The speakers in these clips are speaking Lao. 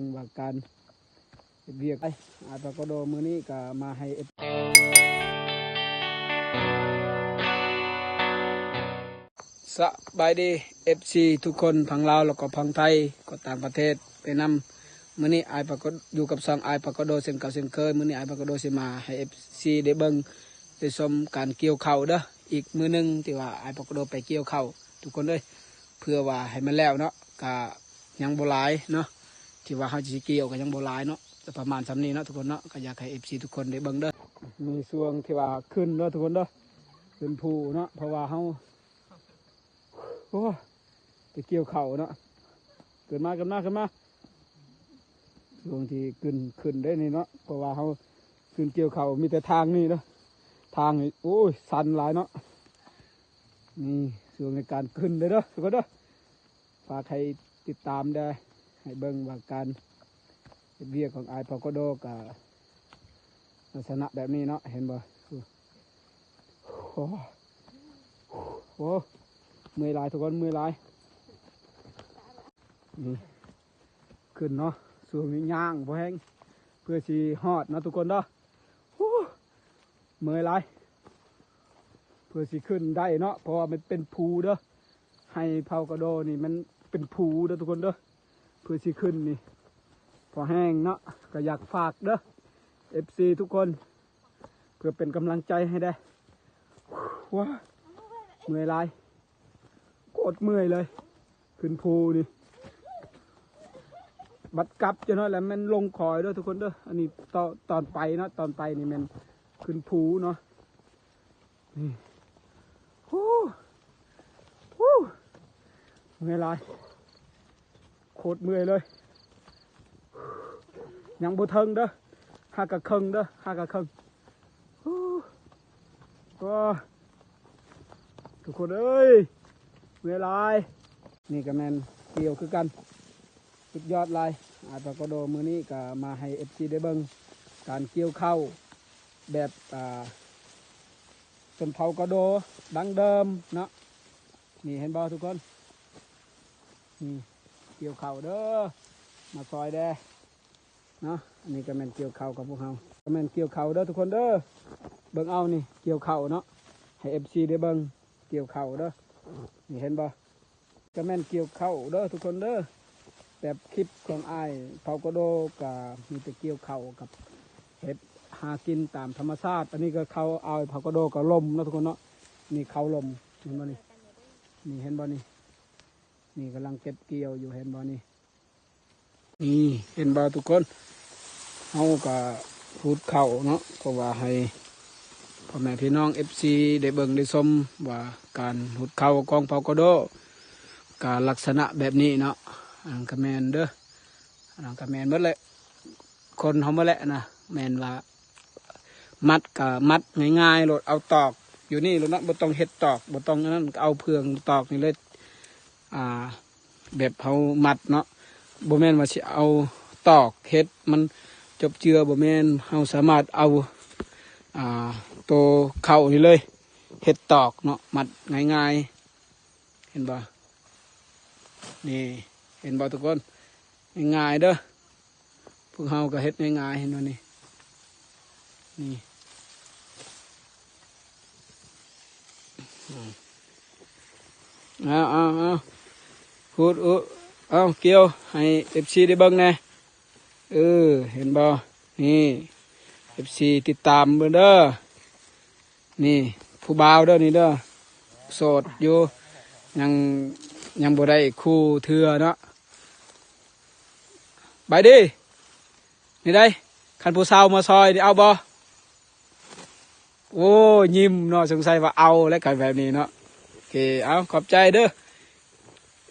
ງວ່າການເຮັດວຽກ. ອ້າຍປາກະໂດມື້ນີ້ກໍມາໃຫ້ເອັບ ສະບາຍດີເອັບຊີທຸກຄົນ ທັງລາວ ແລ້ວກໍພັງໄທ ກໍຕ່າງປະເທດໄປນຳ. ມື້ນີ້ອ້າຍປາກະ ຢູ່ກັບຊ່ອງອ້າຍປາກະໂດເຊັ່ນເກົ່າເຊັ່ນເຄີຍ. ມື້ນີ້ອ້າຍປາກະໂດຊິມາໃຫ້ເອັບຊີໄດ້ເບິ່ງໄດ້ຊົມການກ່ຽວເຂົ້າເດີ. ອີກມື້ໜຶ່ງທີ່ວ່າອ້າຍປາກະໂດໄປກ່ຽວເຂົ້າ ທຸກຄົນເອີຍ, ເພື່ອວ່າໃຫ້ມັນແລ້ວເນາະ. ກະຍັງບໍ່ຫຼາຍເນາະ ທີ່ວ່າເຮົາຊິກ່ຽວກໍຍັງບໍ່ຫຼາຍເນາະ, ແຕ່ປະມານສ່ຳນີ້ເນາະທຸກຄົນເນາະ. ກໍຢາກໃຫ້ເອັບຊີທຸກຄົນໄດ້ເບິ່ງເດີ. ມີຊ່ວງທີ່ວ່າຂຶ້ນເດີທຸກຄົນເດີ, ຂຶ້ນພູເນາະ, ເພາະວ່າເຮົາ ໂອ້ ໄປກ່ຽວເຂົ້າເນາະ. ຂຶ້ນມາ ຂຶ້ນມາ ຂຶ້ນມາ. ຊ່ວງທີ່ຂຶ້ນ ຂຶ້ນໄດ້ນີ້ເນາະ, ເພາະວ່າເຮົາຂຶ້ນກ່ຽວເຂົ້າມີແຕ່ທາງນີ້ເນາະ, ທາງນີ້ ໂອ້ຍ ຊັນຫຼາຍເນາະ. ນີ້ຊ່ວງໃນການຂຶ້ນເດີ ເດີ ທຸກຄົນເດີ. ຝາກໃຫ້ຕິດຕາມເດີ ໃຫ້ເບິ່ງວ່າການເຮັດວຽກຂອງອ້າຍເຜົ່າກະໂດກະລັກສະນະແບບນີ້ເນາະ, ເຫັນບໍ່? ໂອ້ ໂອ້ ເມື່ອຍຫຼາຍທຸກຄົນ ເມື່ອຍຫຼາຍ. ນີ້ຂຶ້ນເນາະ, ຊ່ວງນີ້ຍ່າງພໍແຮງ ເພື່ອຊິຮອດເນາະທຸກຄົນເດີ. ໂອ້ ເມື່ອຍຫຼາຍ ເພື່ອຊິຂຶ້ນໄດ້ເນາະ, ເພາະວ່າມັນເປັນພູເດີ. ໄຮ່ເຜົ່າກະໂດນີ້ມັນເປັນພູເດີທຸກຄົນເດີ. ເພື່ອຊິຂຶ້ນນີ້ພໍແຮງເນາະ, ກໍຢາກຝາກເດີ ເອັບຊີທຸກຄົນ ເພື່ອເປັນກຳລັງໃຈໃຫ້ແດ່. ວ້າ ເມື່ອຍຫຼາຍ ໂຄດເມື່ອຍເລີຍ ຂຶ້ນພູນີ້. ບັດກັບຈັກໜ້ອຍແລ້ວແມ່ນລົງຄອຍເດີທຸກຄົນເດີ. ອັນນີ້ຕອນ ຕອນໄປເນາະ, ຕອນໄປນີ້ແມ່ນຂຶ້ນພູເນາະ. ນີ້ ໂອ້ ໂອ້ ເມື່ອຍຫຼາຍ ໂຄດເມື່ອຍເລີຍ. ຍັງບໍ່ເຖິງເດີ, ຫາກະເຄິ່ງເດີ, ຫາກະເຄິ່ງ. ໂອ້ ໂອ້ ທຸກຄົນເອີຍ ເມື່ອຍຫຼາຍ. ນີ້ກະແມ່ນກ່ຽວຄືກັນ ສຸດຍອດຫຼາຍ. ອາ ປາກະໂດມື້ນີ້ກະມາໃຫ້ເອັບຊີໄດ້ເບິ່ງການກ່ຽວເຂົ້າແບບ ອ່າ ຊົນເຜົ່າກະໂດດັ້ງເດີມເນາະ. ນີ້ເຫັນບໍ່ທຸກຄົນ? ນີ້ກ່ຽວເຂົ້າເດີ ມາຊ່ອຍແດ່ເນາະ. ອັນນີ້ກະແມ່ນກ່ຽວເຂົ້າກັບພວກເຮົາ ກະແມ່ນກ່ຽວເຂົ້າເດີທຸກຄົນເດີ. ເບິ່ງເອົານີ້ ກ່ຽວເຂົ້າເນາະ ໃຫ້ເອັບຊີໄດ້ເບິ່ງ ກ່ຽວເຂົ້າເດີ. ນີ້ເຫັນບໍ່? ກະແມ່ນກ່ຽວເຂົ້າເດີທຸກຄົນເດີ. ແບບຄລິບຂອງອ້າຍເຜົ່າກະໂດກະມີແຕ່ກ່ຽວເຂົ້າກັບເຮັດຫາກິນຕາມທຳມະຊາດ. ອັນນີ້ກະເຂົ້າອ້າຍເຜົ່າກະໂດກະລົມເນາະທຸກຄົນເນາະ. ນີ້ເຂົ້າລົມ ເຫັນບໍ່ນີ້? ນີ້ເຫັນບໍ່ນີ້? ນີ້ກຳລັງເກັບກ່ຽວຢູ່ ເຫັນບໍ່ນີ້? ນີ້ເຫັນບໍ່ທຸກຄົນ? ເຮົາກະຫຸດເຂົ້າເນາະ ເພາະວ່າໃຫ້ພໍ່ແມ່ພີ່ນ້ອງເອັບຊີໄດ້ເບິ່ງໄດ້ຊົມວ່າການຫຸດເຂົ້າຂອງເຜົ່າກະໂດກະລັກສະນະແບບນີ້ເນາະ. ອັນນັ້ນກະແມ່ນເດີ ອັນນັ້ນກະແມ່ນໝົດແຫຼະ ຄົນເຮົາໝົດແຫຼະນະ. ແມ່ນວ່າມັດກະມັດງ່າຍໆໂລດ ເອົາຕອກຢູ່ນີ້ໂລດເນາະ, ບໍ່ຕ້ອງເຮັດຕອກ ບໍ່ຕ້ອງອັນນັ້ນ ກະເອົາເຟືອງຕອກນີ້ເລີຍ. ອ່າ ແບບເຮົາມັດເນາະ ບໍ່ແມ່ນວ່າຊິເອົາຕອກເຮັດມັນຈົບເຈືອ ບໍ່ແມ່ນ. ເຮົາສາມາດເອົາ ອ່າ ໂຕເຂົ້ານີ້ເລີຍ ເຮັດຕອກເນາະ ມັດງ່າຍໆ ເຫັນບໍ່? ນີ້ ເຫັນບໍ່ທຸກຄົນ? ງ່າຍໆເດີ ພວກເຮົາກະເຮັດງ່າຍໆ ເຫັນບໍ່ນີ້? ນີ້ ເອົາ ເອົາ ເອົາ ຫຸດ ເອົາ ກ່ຽວໃຫ້ເອັບຊີໄດ້ເບິ່ງແດ່. ເອີ ເຫັນບໍ່? ນີ້ ເອັບຊີຕິດຕາມເບິ່ງເດີ. ນີ້ຜູ້ບ່າວເດີ ນີ້ເດີ ໂສດຢູ່ ຍັງ ຍັງບໍ່ໄດ້ຄູ່ເທື່ອເນາະ. ບາຍດີ ນີ້ໃດ໋ ຄັນຜູ້ສາວມາຊ່ອຍນີ້ເອົາບໍ່? ໂອ້ ຍິ້ມເນາະ ສົງໄສວ່າເອົາແຫຼະ ຄັນແບບນີ້ເນາະ. ໂອເຄ ເອົາ ຂອບໃຈເດີ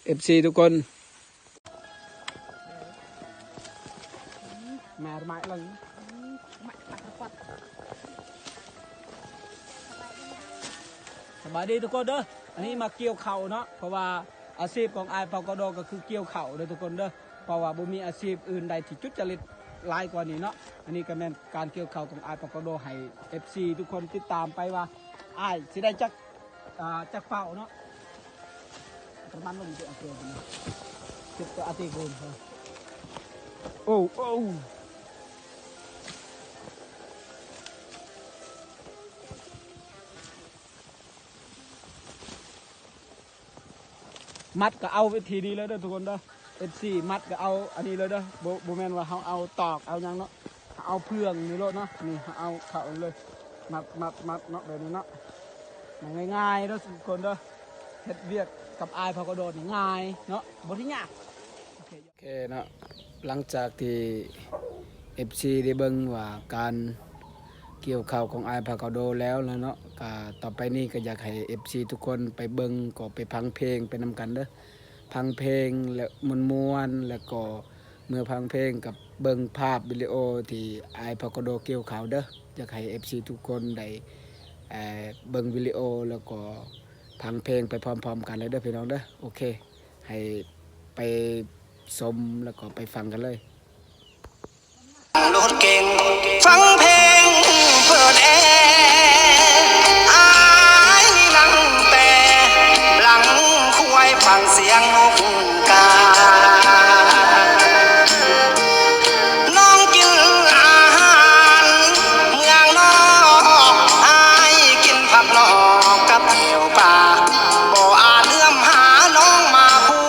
ເອັບຊີທຸກຄົນ. ສະບາຍດີທຸກຄົນເດີ. ອັນນີ້ມາກ່ຽວເຂົ້າເນາະ ເພາະວ່າອາຊີບຂອງອ້າຍເຜົ່າກະໂດກະຄືກ່ຽວເຂົ້າເດີທຸກຄົນເດີ. ເພາະວ່າບໍ່ມີອາຊີບອື່ນໃດທີ່ສຸດຈະລິດຫຼາຍກວ່ານີ້ເນາະ. ອັນນີ້ກະແມ່ນການກ່ຽວເຂົ້າຂອງອ້າຍເຜົ່າກະໂດ ໃຫ້ເອັບຊີທຸກຄົນຕິດຕາມໄປວ່າອ້າຍຊິໄດ້ຈັກ ອ່າ ຈັກເປົ້າເນາະ ປະມານລົງທີ່ອາເກນເນາະ ເກັບຕົວອາເຕໂກນ. ໂອ້ ໂອ້ ມັດກໍເອົາວິທີນີ້ເລີຍເດີທຸກຄົນເດີ ເອັຟຊີ ມັດກໍເອົາອັນນີ້ເລີຍເດີ ບໍ່ ບໍ່ແມ່ນວ່າເຮົາເອົາຕອກເອົາຫຍັງເນາະ ເຮົາເອົາເຟືອງນີ້ໂລດເນາະ ນີ້ເຮົາເອົາເຂົ້ານີ້ເລີຍ ມັດ ມັດ ມັດເນາະ ແບບນີ້ເນາະ ມັນງ່າຍໆເດີທຸກຄົນເດີ ເຮັດວຽກກັບອ້າຍພາກະໂດນີ້ງ່າຍເນາະ ບໍ່ໄດ້ຍາກ ໂອເຄເນາະ ຫຼັງຈາກທີ່ເອັຟຊີໄດ້ເບິ່ງວ່າການກ່ຽວເຂົ້າຂອງອ້າຍພາກະໂດແລ້ວລະເນາະ ກະຕໍ່ໄປນີ້ກໍຢາກໃຫ້ເອັຟຊີທຸກຄົນໄປເບິ່ງ ກໍໄປຟັງເພງໄປນຳກັນເດີ ຟັງເພງແລະມ່ວນໆ ແລ້ວກໍເມື່ອຟັງເພງກັບເບິ່ງພາບວິດີໂອທີ່ອ້າຍພາກະໂດກ່ຽວເຂົ້າເດີ ຢາກໃຫ້ເອັຟຊີທຸກຄົນໄດ້ ເອີ ເບິ່ງວິດີໂອ ແລ້ວກໍຟັງເພງໄປພ້ອມໆກັນເລີຍເດີພີ່ນ້ອງເດີ ໂອເຄ ໃຫ້ໄປຊົມ ແລ້ວກໍໄປຟັງກັນເລີຍ. ລົດເກັງ ຟັງເພງເປີດແອ ອາຍນີ້ນັ່ງແຕ່ຫຼັງຄວາຍຟັງສຽງນົກກາ. ນ້ອງກິນອາຫານເມືອງນອກ ອາຍກິນຜັກນອກກັບແຈ່ວປາ ບໍ່ອາດເຫຼື້ອມຫານ້ອງມາຄູ່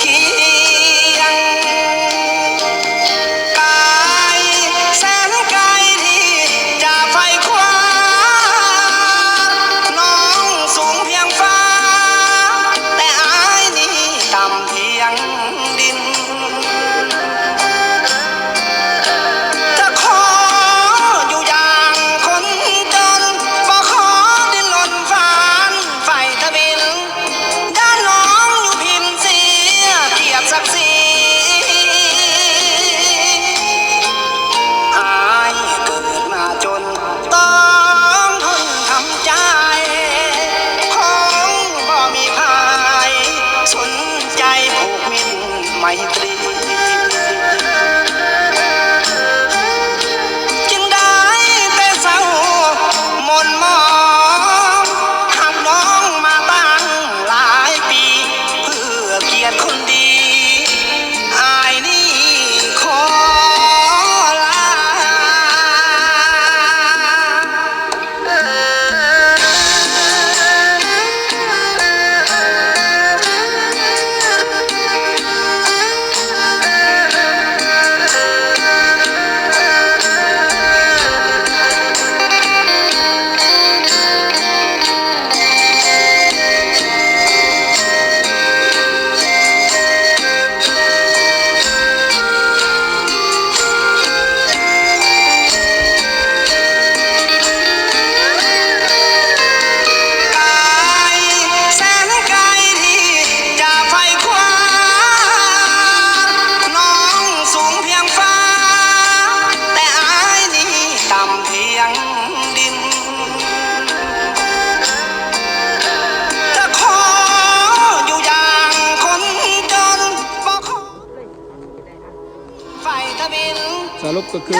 ຄຽງ ກາຍແສນໄກທີ່ຈະໄຂວ້າ ນ້ອງສູງພຽງຟ້າ ແຕ່ອາຍນີ້ຕ່ຳພຽງດິນ ຈະຂໍຢູ່ຢ່າງຄົນຈົນ ບໍ່ຂໍດີ້ນລົນຟານໄຟທະວິນ ຢ້ານນ້ອງຢູ່ພິມເສຍກຽດສັກສີ ອາຍເກີດມາຈົນ ຕ້ອງທົນທຳໃຈ ຄົງບໍ່ມີໃຜສົນໃຈຜູກມິດໄມຕີ ຈຶ່ງໄດ້ແຕ່ເສົ້າໝົນໝອງ ຮັກນ້ອງມາຕັ້ງຫຼາຍປີ ເພື່ອກຽດຄົນດີ ອ້າຍນີ້ຂໍລາ. ກາຍແສນໄກທີ່ຈະໄຂວ້າ ນ້ອງສູງພຽງຟ້າ ແຕ່ອ້າຍນີ້ຕ່ຳພຽງດິນ ຈະຂໍຢູ່ຢ່າງຄົນຈົນ ບໍ່ຂໍ ສະຫຼຸບກໍຄື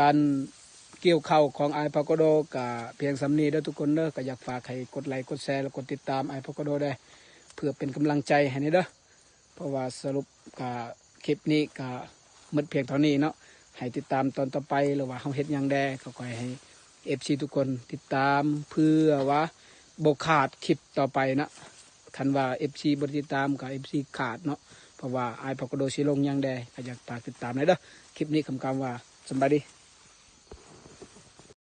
ການກ່ຽວເຂົ້າຂອງອ້າຍພາກະໂດກະພຽງສ່ຳນີ້ເດີທຸກຄົນເດີ ກໍຢາກຝາກໃຫ້ກົດໄລກົດແຊ ແລະ ກົດຕິດຕາມອ້າຍພາກະໂດແດ່ ເພື່ອເປັນກຳລັງໃຈໃຫ້ແດ່ເດີ ເພາະວ່າສະຫຼຸບກະຄລິບນີ້ກະໝົດພຽງເທົ່ານີ້ເນາະ ໃຫ້ຕິດຕາມຕອນຕໍ່ໄປ ຫຼືວ່າເຮົາເຮັດຫຍັງແດ່ ກໍຂໍໃຫ້ເອັຟຊີທຸກຄົນຕິດຕາມ ເພື່ອວ່າບໍ່ຂາດຄລິບຕໍ່ໄປເນາະ. ຄັນວ່າເອັຟຊີບໍ່ໄດ້ຕິດຕາມກໍເອັຟຊີຂາດເນາະ ເພາະວ່າອ້າຍພາກະໂດຊິລົງຫຍັງແດ່ ກໍຢາກຝາກຕິດຕາມແດ່ເດີ. ຄລິບນີ້ຄຳຄຳວ່າສຳບາຍດີ.